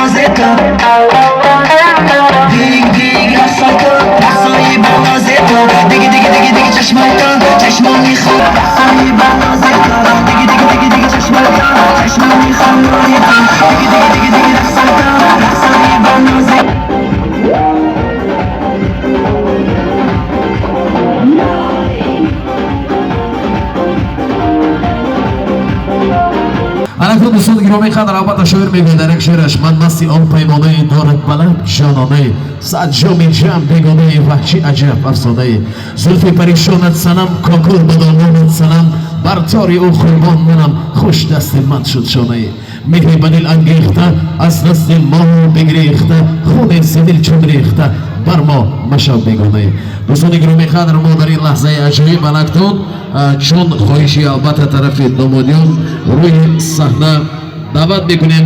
Нозека. Диг диг рақсака, рақсои бо нозека. Диги диги диги диги чашмайка, чашмони хон, рақсои бо нозека. Диги диги диги диги чашмайка, чашмони хонноика. Диги диги диги диги рақсака, рақсои бо нозека. Анакун, дӯстони гиромӣ қадр, албатта, шоир мегӯяд дар як шеъраш: «Ман масти он паймонаи дорад баланд ҷононаи, сад ҷоми ҷам бегонаи, ваҳ, чӣ аҷаб афсонаи. Зулфи паришонат, санам, кокул ба домонат, санам, бар тори ӯ қурбон манам, хуш дасти ман шуд шонаи. Меҳри ба дил ангехта, аз назди мо бигрехта, хуне зи дил чун рехта, бар мо машав бегонаи». Дӯстони гиромӣ қадр, мо дар ин лаҳзаи аҷоиб анактон, чун хоҳиши, албатта, тарафи домодиён, рӯи саҳна даъват мекунем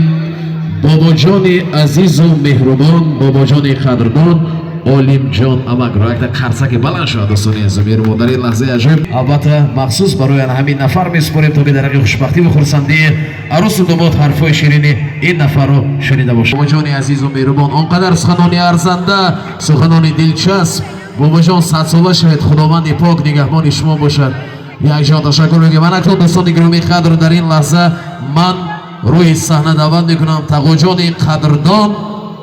бобоҷони азизу меҳрубон, бобоҷони қадрдон Олимҷон амакро. Якта қарсаки баланд шавад, дӯстони азизу меҳрубон. Дар ин лаҳзаи аҷоиб, албатта, махсус барои ана ҳамин нафар месупорем, то ки дар ҳаққи хушбахтиву хурсандии арӯсу домод ҳарфҳои ширини ин нафарро шунида бошад. Бобоҷони азизу меҳрубон, он қадар суханони арзанда, суханони дилчасп. Бобоҷон, садсола шавед, Худованди пок нигаҳбони шумо бошад. Якҷон ташаккур мегӯям. Анакнун, дӯстони гиромӣ қадр, дар ин лаҳза ман рӯи саҳна даъват мекунам тағоҷони қадрдон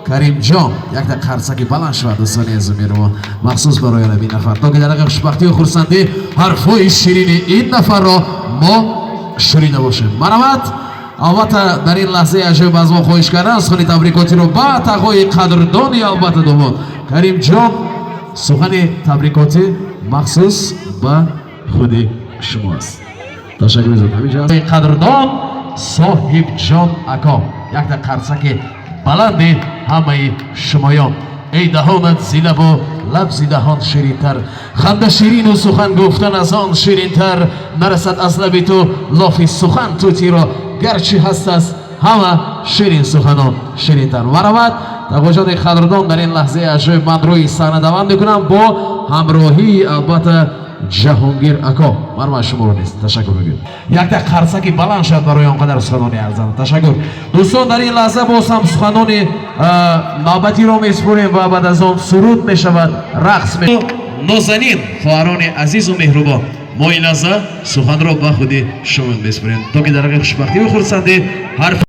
Каримҷон. Якта қарсаки баланд шавад, дӯстони азизу меҳрубон, махсус барои ин нафар, то ки дар ҳаққи хушбахтию хурсандӣ ҳарфҳои ширини ин нафарро мо шунида бошем. Марҳамат. Албатта, дар ин лаҳзаи аҷоиб аз мо хоҳиш кардан сухани табрикотиро ба тағои қадрдони, албатта, домод Каримҷон. Сухани табрикотӣ махсус ба худи шумо аст. Ташаккур зиёд. Ҳаминҷо қадрдон Соҳибҷон ако, якта қарсаки баланди ҳамаи шумоён. Эй даҳонат зи лабу лаб зи даҳон ширинтар, ханда ширину сухан гуфтан аз он ширинтар. Нарасад аз лаби ту лофи сухан тутиро, гарчи ҳаст аз ҳама ширин суханон ширинтар. Марҳамат, тағоҷони қадрдон, дар ин лаҳзаи аҷоиб ман рӯи саҳна даъват мекунам бо ҳамроҳии, албатта, Ҷаҳонгир ако. Марҳамат, шуморо низ ташаккур мегӯем. Якта қарсаки баланд шавад барои он қадар суханони арзанда. Ташаккур, дӯстон. Дар ин лаҳза боз ҳам суханони навбатиро месупорем ва баъд аз он суруд мешавад, рақс. Нозанин хоҳарони азизу меҳрубон, мо ин лаҳза суханро ба худи шумо месупорем, то ки дар ҳаққи хушбахтиву хурсандӣ ҳарф